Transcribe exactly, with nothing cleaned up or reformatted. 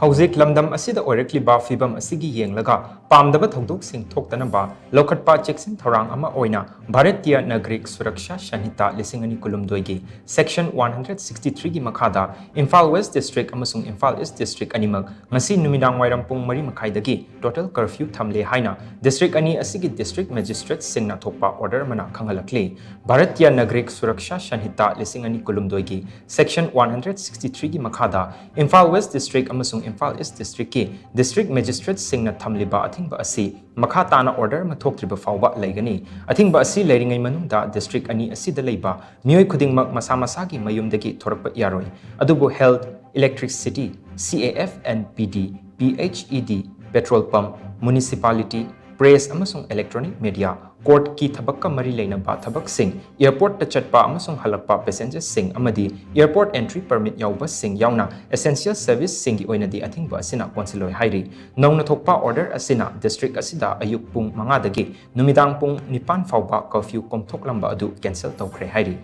ꯍꯧꯖꯤꯛ ꯂꯝꯗꯝ ꯑꯁꯤꯗ ꯑꯣꯏꯔꯛꯂꯤꯕ ꯐꯤꯕꯝ ꯑꯁꯤꯒꯤ ꯌꯦꯡꯂꯒ ꯄꯥꯝꯗꯕ ꯊꯧꯗꯣꯛꯁꯤꯡ ꯊꯣꯛꯇꯅꯕ ꯂꯧꯈꯠꯄ ꯆꯦꯛꯁꯤꯟ ꯊꯧꯔꯥꯡ ꯑꯃ ꯑꯣꯏꯅ ꯚꯥꯔꯇꯤꯌ ꯅꯥꯒꯔꯤꯛ ꯁꯨꯔꯛꯁꯥ ꯁꯟꯍꯤꯇꯥ ꯂꯤꯁꯤꯡ ꯑꯅꯤ ꯀꯨꯟꯍꯨꯝꯗꯣꯏꯒꯤ section one hundred sixty three ꯒꯤ ꯃꯈꯥꯗ ꯏꯝꯐꯥꯜ West District ꯑꯃꯁꯨꯡ ꯏꯝꯐꯥꯜ East District ꯑꯅꯤꯃꯛ ꯉꯁꯤ ꯅꯨꯃꯤꯗꯥꯡ ꯋꯥꯏꯔꯝ ꯄꯨꯡ ꯃꯔꯤ ꯃꯈꯥꯏꯗꯒꯤ total curfew ꯊꯝꯂꯦ ꯍꯥꯏꯅ district ꯑꯅꯤ ꯑꯁꯤꯒꯤ district magistrate ꯁꯤꯡꯅ ꯊꯣꯛꯄ order ꯑꯃꯅ ꯈꯪꯍꯜꯂꯛꯂꯤ꯫ ꯚꯥꯔꯇꯤꯌ ꯅꯥꯒꯔꯤꯛ ꯁꯨꯔꯛꯁꯥ ꯁꯟꯍꯤꯇꯥ ꯂꯤꯁꯤꯡ ꯑꯅꯤ ꯀꯨꯟꯍꯨꯝꯗꯣꯏꯒꯤ section one hundred sixty three ꯒꯤ ꯃꯈꯥꯗ ꯏꯝꯐꯥꯜ West District ꯑꯃꯁꯨꯡ ꯏꯝꯐꯥꯜ East District ꯀꯤ district magistrate ꯁꯤꯡꯅ ꯊꯝꯂꯤꯕ ꯑꯊꯤꯡꯕ ꯑꯁꯤ ꯃꯈꯥ ꯇꯥꯅ order ꯑꯃ ꯊꯣꯛꯇ꯭ꯔꯤꯕ ꯐꯥꯎꯕ ꯂꯩꯒꯅꯤ꯫ ꯑꯊꯤꯡꯕ ꯑꯁꯤ ꯂꯩꯔꯤꯉꯩ ꯃꯅꯨꯡꯗ district ꯑꯅꯤ ꯑꯁꯤꯗ ꯂꯩꯕ ꯃꯤꯑꯣꯏ ꯈꯨꯗꯤꯡꯃꯛ ꯃꯁꯥ ꯃꯁꯥꯒꯤ ꯃꯌꯨꯝꯗꯒꯤ ꯊꯣꯔꯛꯄ ꯌꯥꯔꯣꯏ꯫ ꯑꯗꯨꯕꯨ health, electricity, C A F and P D, P H E D, petrol pump, municipality, press ꯑꯃꯁꯨꯡ electronic media, court ꯀꯤ ꯊꯕꯛꯀ ꯃꯔꯤ ꯂꯩꯅꯕ ꯊꯕꯛꯁꯤꯡ, airport ꯇ ꯆꯠꯄ ꯑꯃꯁꯨꯡ ꯍꯜꯂꯛꯄ passengers ꯁꯤꯡ ꯑꯃꯗꯤ airport entry permit ꯌꯥꯎꯕꯁꯤꯡ ꯌꯥꯎꯅ essential service ꯁꯤꯡꯒꯤ ꯑꯣꯏꯅꯗꯤ ꯑꯊꯤꯡꯕ ꯑꯁꯤꯅ ꯀꯣꯟꯁꯤꯜꯂꯣꯏ ꯍꯥꯏꯔꯤ꯫ ꯅꯧꯅ ꯊꯣꯛꯄ order ꯑꯁꯤꯅ district ꯑꯁꯤꯗ ꯑꯌꯨꯛ ꯄꯨꯡ ꯃꯉꯥꯗꯒꯤ ꯅꯨꯃꯤꯗꯥꯡ ꯄꯨꯡ ꯅꯤꯄꯥꯟ ꯐꯥꯎꯕ curfew ꯀꯣꯝꯊꯣꯛꯂꯝꯕ ꯑꯗꯨ cancel ꯇꯧꯈ꯭ꯔꯦ ꯍꯥꯏꯔꯤ꯫